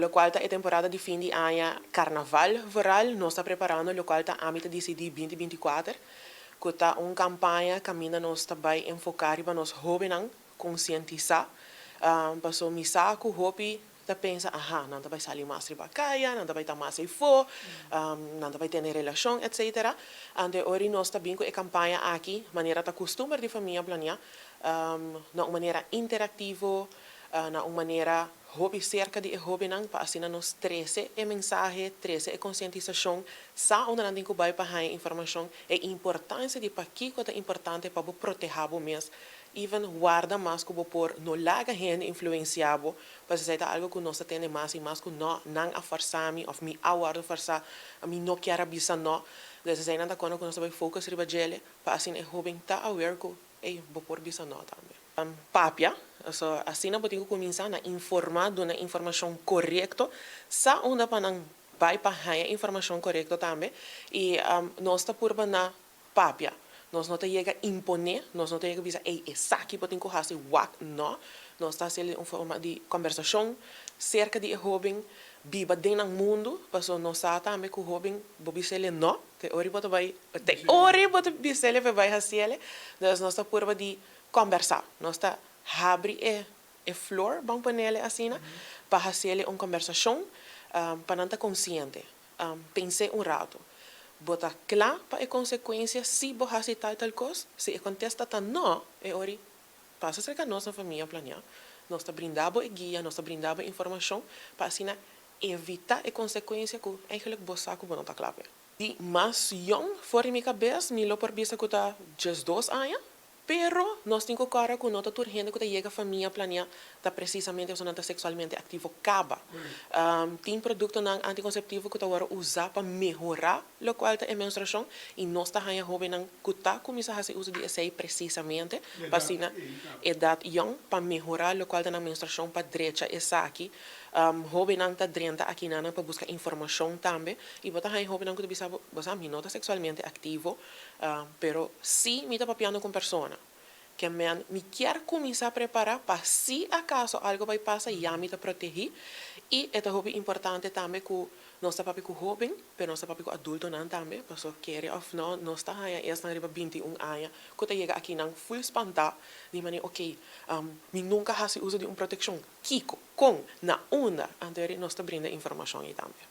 Lokual ta e temporada di fin di aña, karnaval vooral, nos ta preparando lokual ta Ami Ta Disidí 2024, ku ta un kampaña kaminda nos ta bai enfoká riba nos hóbennan, konsientisá. Paso mi sa ku hopi ta pensa, aha, nan ta bai sali mas riba kaya, nan ta bai ta mas eifó, nan ta bai tene relashon, etcetera. Anto e ora nos ta bin ku e kampaña aki, manera ta kustumber di Famia Planiá, na un manera interaktivo, na un manera hopi serka di e hóbennan, pa asina nos trese e mensahe, trese e konsientisashon, sa unda nan tin ku bai pa haña informashon, e importansia di pakiko ta importante pa bo protehá bo mes, even warda mas ku bo por, no laga hende influensiá bo, pasobra esei ta algu ku nos ta tende mas i mas, ku no, nan a forsá mi òf mi a wòrdu forsá, mi no kier a bisa no. Dus eseinan ta kònde ku nos ta bai focus riba djele, pa asina e hóben ta aware ku, ey, bo por bisa no tambe. Papia, so asina bo tin ku kuminsá na informá, duna informashon korekto, sa unda pa nan bai pa haña informashon korekto tambe, i nos ta purba na papia. Nos no ta yega imponé, nos no ta yega bisa, ey, esaki bo tin ku hasi, wak, no. Nos ta hasi un forma di kombersashon serka di e hóben, biba den nan mundu, pasobra nos sa tambe ku hóben bo bis'el no, te ora bo ta bai, te ora bo ta bis'el pa e bai hasiel. Dus nos ta purba di kombersá. Nos ta habri e floor, ban ponele asina, pa hasiel un kombersashon, pa nan ta konsiente. Pens'é un ratu. Bo ta kla pa e konsekuensia si bo hasi tal tal kos? Si e kontesta ta no, e ora pasa serka nos na Famia Planiá. Nos ta brinda bo e guia, nos ta brinda bo informashon pa asina evitá e konsekuensia ku eigenlijk bo sa ku bo no ta kla p'e. Di mas yòn for di mi kabes mi lo por bisa ku ta 12 aña. Pero nos tin ku kòrda ku no ta tur hende ku ta yega Famia Planiá ta presisamente pasobra nan ta seksualmente aktivo kaba. Tin produktonan antikonseptivo ku ta wòrdu usá pa mehorá lokual ta e menstruashon, i nos ta haña hóbennan ku ta kuminsá hasi uso di esei presisamente pa asina edat yòn, pa mehorá lokual ta nan menstruashon, pa drecha esaki. Hóbennan ta drenta akinan pa buska informashon tambe, i bo ta haña hóbennan ku ta bisa bo, bo sa, mi no ta seksualmente aktivo, pero si mi ta papiando ku un persona, ke men mi kier kuminsá prepará pa si akaso algu bai pasa, ya mi ta protegí. I e ta hopi importante tambe ku nos ta papia ku hóben, pero nos ta papia ku adultonan tambe, pasobra kere òf no, nos ta haña esnan riba 21 aña ku ta yega akinan full spantá di manera, ok, mi nunka hasi uso di un protekshon, kiko, kon, na unda? Anto nos ta brinda informashon ei tambe.